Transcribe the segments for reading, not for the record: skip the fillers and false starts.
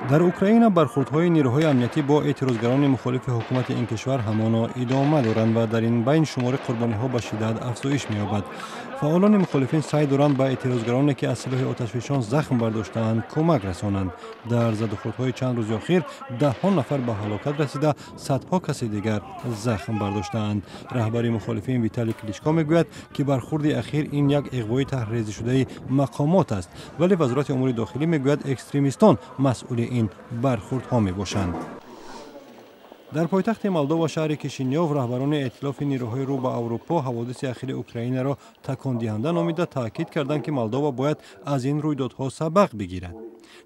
Дар Украина бархурдҳои нерӯҳои амниятӣ бо эътирозгарони мухолифи ҳукумати ин кишвар ҳамоно идома доранд ва дар ин байн шумори қурбониҳо ба шиддат афзоиш меёбад. Фаъолони мухолифин саъй доранд, ба эътирозгароне, ки аз силоҳи оташфишон захм бардоштаанд, кӯмак расонанд. Дар задухӯрдҳои чанд рӯзи охир даҳҳо нафар ба ҳалокат расида, садҳо каси дигар захм бардоштаанд. Раҳбари мухолифин Виталий Кличко мегӯяд, ки бархурди ахир ин як иғвои таҳрезишудаи мақомот аст, вале Вазорати умури дохилӣ мегӯяд, экстремистон масъули ин бархурдҳо мебошанд. Дар пойтахти Молдова, шаҳри Кишинёв, раҳбарони эътилофи нерӯҳои рӯ ба Аврупо ҳаводиси ахири Украинаро такондиҳанда номида, таъкид карданд, ки Молдова бояд аз ин рӯйдодҳо сабақ бигирад.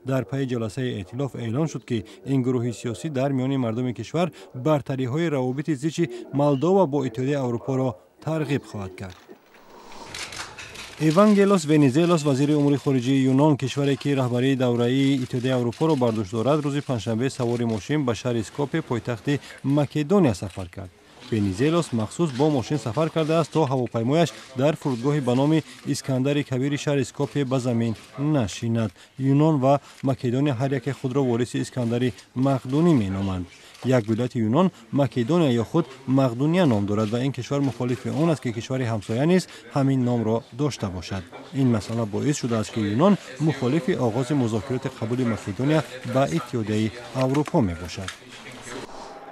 Дар пайи ҷаласаи эътилоф эълон шуд, ки ин гурӯҳи сиёсӣ дар миёни мардуми кишвар бартариҳои равобити зичи Молдова бо Иттиҳодияи Аврупоро тарғиб хоҳад кард. Евангелос Венизелос, вазири умури хориҷии Юнон, кишваре ки раҳбарии давраии Иттиҳодияи Аврупоро бар дӯш дорад, рӯзи панҷшанбе савори мошин ба шаҳри Скопе, пойтахти Македония, сафар кард. Венизелос махсус бо мошин сафар кардааст, то ҳавопаймояш дар фурудгоҳи ба номи Искандари Кабири шаҳри Скопе ба замин нашинад. Юнон ва Македония ҳар яке худро вориси Искандари Мақдунӣ меноманд. Як вилояти Юнон Македония ё худ Мақдуния ном дорад ва ин кишвар мухолифи он аст, ки кишвари ҳамсоя низ ҳамин номро дошта бошад. Ин масъала боис шудааст, ки Юнон мухолифи оғози музокироти қабули Македония ба Иттиҳодияи Аврупо мебошад.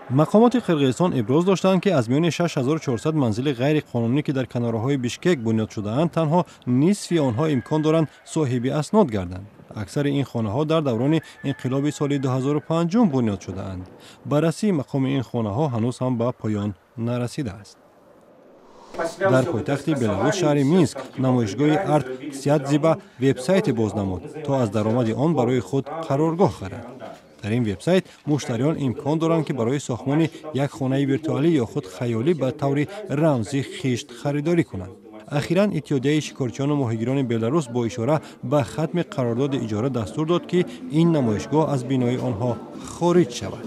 Мақомоти Қирғизистон иброз доштанд, ки аз миёни 6400 манзили ғайриқонунӣ, ки дар канораҳои Бишкек бунёд шудаанд, танҳо нисфи онҳо имкон доранд соҳиби аснод гарданд. Аксари ин хонаҳо дар даврони инқилоби соли 2005 бунёд шудаанд. Баррасии мақоми ин хонаҳо ҳанӯз ҳам ба поён нарасидааст. Дар пойтахти Беларус, шаҳри Минск, намоишгоҳи Арт Сядзиба вебсайте боз намуд, то аз даромади он барои худ қароргоҳ харад. Дар ин вебсайт муштариён имкон доранд, ки барои сохтмони як хонаи виртуалӣ ё худ хаёлӣ ба таври рамзӣ хишт харидорӣ кунанд. Ахиран Иттиҳодияи шикорчиёну моҳигирони Беларус бо ишора ба хатми қарордоди иҷора дастур дод, ки ин намоишгоҳ аз бинои онҳо хориҷ шавад.